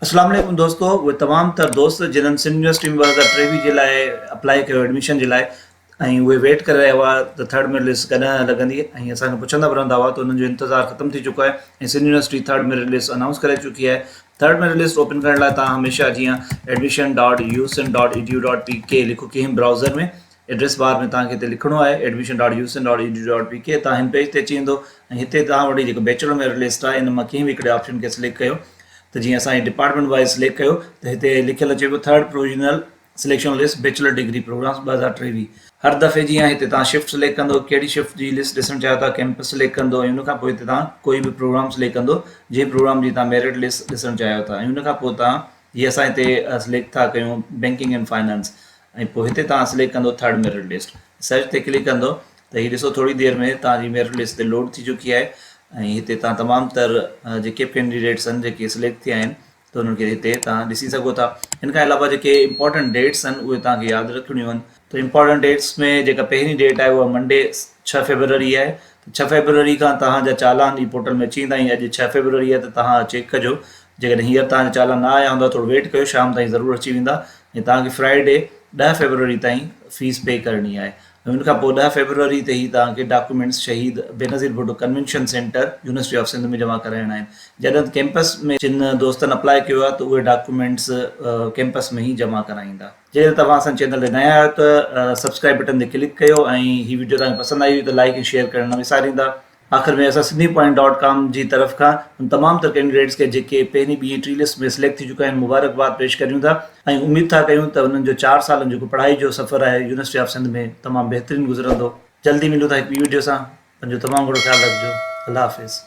اسلام عليڪم دوستو اهي تمام تر دوست جنھن سنڌ يونيورسٽي ۾ 2023 جي لاء اپلائي ڪيو ايڊميشن جي لاء ۽ اهي ويٽ ڪري رهيا هئا ته ٿرڊ ميرٽ لسٽ ڪڏهن لڳندي ۽ اسان کي پڇندا به رهندا هئا ته انهن جو انتظار ختم ٿي چڪو آهي ۽ Sindh university third merit list announce ڪري چڪي آهي. ٿرڊ ميرٽ لسٽ اوپن ڪرڻ لاء توهان هميشه جيئن admission dot U Sindh dot E D U dot P K لکو ڪنهن برائوزر ۾ ايڊريس بار ۾ توهان کي هتي لکڻو آهي admission dot U Sindh dot E D U dot P K توهان هن پيج تي اچي ويندو ۽ هتي توهان وٽ جيڪو بيچلر ميرٽ لسٽ آهي ان مان ڪنهن به هڪڙي آپشن کي سليڪٽ ڪيو ته جيئن اسان هي ڊپارٽمينٽ وائز سليڪٽ ڪيو ته هتي لکيل اچي پيو third provisional selection list bachelor degree programmes 2023 هر دفعي جيئن هتي توهان شفٽ سليڪٽ ڪندو ڪهڙي شفٽ جي لسٽ ڏسڻ چاهيو ٿا ڪيمپس سليڪٽ ڪندو ۽ ان کان پوء هتي توهان ڪوئي به پروگرام سليڪٽ ڪندو جنهن پروگرام جي توهان ميرٽ لسٽ ڏسڻ چاهيو ٿا ۽ ان کان پوء توهان هي اسان هتي سليڪٽ ٿا ڪيون بينڪنگ اينڊ فائنانس ۽ پوء هتي توهان سليڪٽ ڪندو ٿرڊ ميرٽ لسٽ سرچ تي ڪلڪ ڪندو ته هي ڏسو ٿوري دير ۾ توهان جي ميرٽ لسٽ تي لوڊ ٿي چڪي آهي ۽ هتي توهان تمام تر جيڪي به ڪينڊيڊيٽس آهن جيڪي سليڪٽ ٿيا آهن ته انهن کي هتي توهان ڏسي سگهو ٿا. ان کان علاوه جيڪي امپارٽنٽ ڊيٽس آهن اهي توهان کي ياد رکڻيون آهن. ته امپارٽنٽ ڊيٽس ۾ جيڪا پهرين ڊيٽ آهي اها منڊي ڇهه فيبروري آهي ته ڇهه فيبروري کان توهان جا چالان اي پورٽل ۾ اچي ويندا ۽ اڄ ڇهه فيبروري آهي ته توهان چيڪ ڪجو جيڪڏهن هينئر توهان جا چالان نه آيا هوندا ٿورو ويٽ ڪيو شام تائين ضرور اچي ويندا ۽ توهان کي فرائيڊي ڏهه فيبروري تائين فيس پي ڪرڻي آهي ۽ ان کان پوء ڏهه فيبروري تي هي توهان کي documents Shaheed Benazir Bhutto convention centre university of Sindh ۾ جمع ڪرائڻا آهن جڏهن ته ڪيمپس ۾ جن دوستن اپلاء ڪيو آهي ته اهي ڊاڪيومينٽس ڪيمپس ۾ ئي جمع ڪرائيندا. جيڪڏهن توهان اسان جي چينل تي نيا آهيو ته سبسڪرائب بٽن تي ڪلڪ ڪيو ۽ هي وڊيو توهان کي پسند آئي هئي ته لائڪ ۽ شيئر ڪرڻ نه وساريندا. آخر ۾ اسان سنڌي پوائنٽ ڊاٽ ڪام جي طرف کان ان تمام تر ڪينڊيڊيٽس کي جيڪي پهرين ٻي ۽ ٽي لسٽ ۾ سليڪٽ ٿي چڪا آهن مبارڪباد پيش ڪريون ٿا ۽ اميد ٿا ڪيون ته انهن جو چار سالن جيڪو پڙهائي جو سفر آهي يونيورسٽي آف سنڌ ۾ تمام بهترين گذرندو. جلدي ملون ٿا هڪ ٻي وڊيو سان پنهنجو تمام گهڻو خيال رکجو الله حافظ.